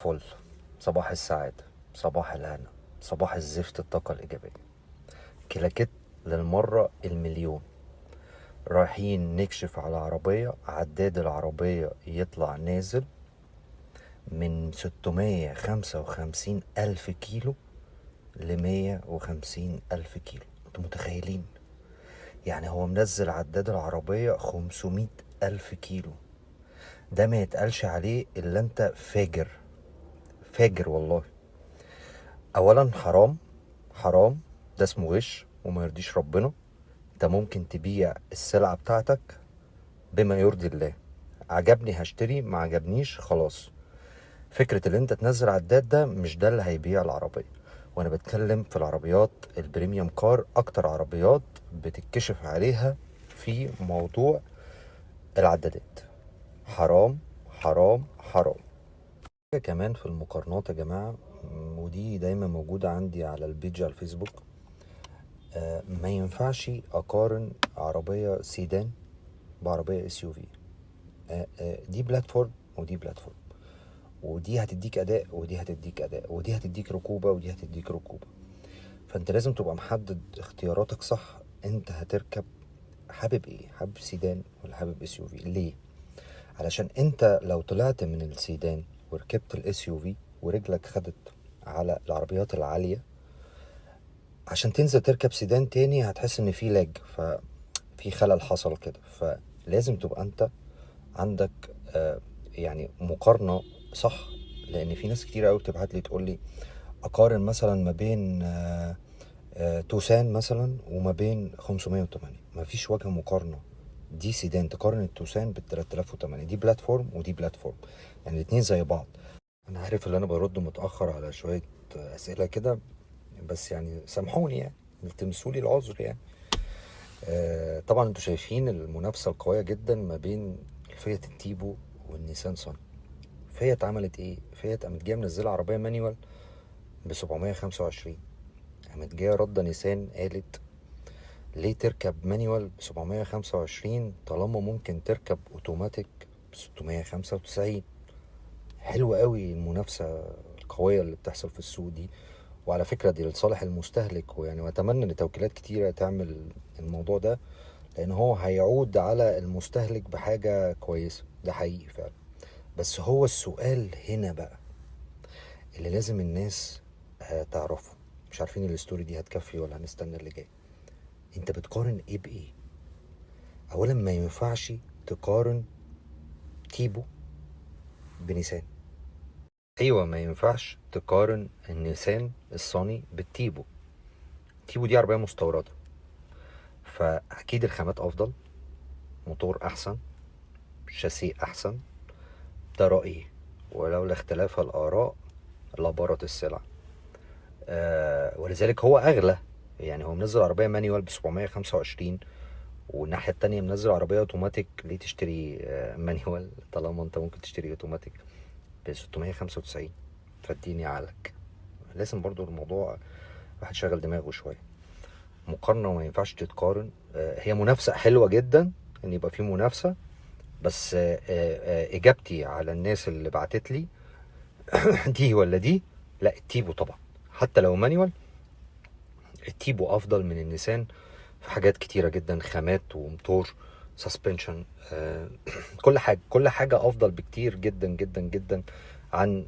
فل. صباح السعادة، صباح الهنا، صباح الزفت، الطاقة الإيجابية. كلاكيت للمرة المليون. رايحين نكشف على عربية، عداد العربية يطلع نازل من 655 ألف كيلو ل150 ألف كيلو. انتوا متخيلين؟ يعني هو منزل عداد العربية 500 ألف كيلو. ده ما يتقالش عليه إلا انت فاجر، فاجر والله. اولا حرام، حرام، ده اسمه غش وما يرضيش ربنا. انت ممكن تبيع السلعة بتاعتك بما يرضي الله. عجبني هشتري، ما عجبنيش خلاص. فكرة اللي انت تنزل عداد ده مش ده اللي هيبيع العربية. وانا بتكلم في العربيات ال premium car، اكتر عربيات بتتكشف عليها في موضوع العدادات. حرام، حرام، حرام. حاجة كمان في المقارنات يا جماعة، ودي دايما موجودة عندي على ال page على الفيسبوك. ما ينفعش اقارن عربية سيدان بعربية SUV. دي platform ودي platform، ودي هتديك اداء ودي هتديك اداء، ودي هتديك ركوبة ودي هتديك ركوبة. فانت لازم تبقى محدد اختياراتك صح. انت هتركب حابب ايه؟ حابب سيدان ولا حابب SUV؟ ليه؟ علشان انت لو طلعت من السيدان وركبت ال SUV ورجلك خدت على العربيات العالية، عشان تنزل تركب سيدان تاني هتحس ان في lag، ففي خلل حصل كده. فلازم تبقى انت عندك مقارنة صح. لان في ناس كتير قوي بتبعت لي تقول لي اقارن مثلا ما بين توسان مثلا وما بين 508. ما فيش وجه مقارنة. دي سيدان، تقارن التوسان بال 3008، دي platform ودي platform، يعني الاتنين زي بعض. انا عارف ان انا برد متأخر على شوية اسئلة كده، بس سامحوني، التمسوا لي العذر. طبعا انتوا شايفين المنافسة القوية جدا ما بين الفيات التيبو والنيسان صني. فيات عملت ايه؟ فيات قامت جاية منزلة عربية manual ب 725. قامت جاية ردة نيسان قالت ليه تركب manual ب 725 طالما ممكن تركب اوتوماتيك ب 695؟ حلوة قوي المنافسة القوية اللي بتحصل في السوق دي، وعلى فكرة دي لصالح المستهلك. واتمنى ان توكيلات كتيرة تعمل الموضوع ده، لان هو هيعود على المستهلك بحاجة كويسة، ده حقيقي فعلا. بس هو السؤال هنا بقى اللي لازم الناس تعرفه، مش عارفين ال story دي هتكفي ولا هنستنى اللي جاي. انت بتقارن ايه بايه؟ اولا ما ينفعش تقارن تيبو بنيسان. ايوه، ما ينفعش تقارن النيسان الصني بالتيبو. تيبو دي عربية مستوردة، فاكيد الخامات افضل، موتور احسن، شاسيه احسن. ده رأيي، ولولا اختلاف الآراء لبارت السلع. ولذلك هو أغلى. هو منزل عربية manual ب 725، والناحية التانية منزل عربية اوتوماتيك. ليه تشتري manual طالما انت ممكن تشتري اوتوماتيك ب 695؟ فاديني عقلك. لازم برضو الموضوع الواحد يشغل دماغه شوية. مقارنة ما ينفعش تتقارن. هي منافسة حلوة جدا ان يبقى في منافسة، بس اجابتي على الناس اللي بعتت لي دي ولا دي، لا التيبو طبعا، حتى لو manual التيبو افضل من النيسان في حاجات كتيرة جدا، خامات وموتور، suspension، كل حاجة، كل حاجة افضل بكتير جدا جدا جدا عن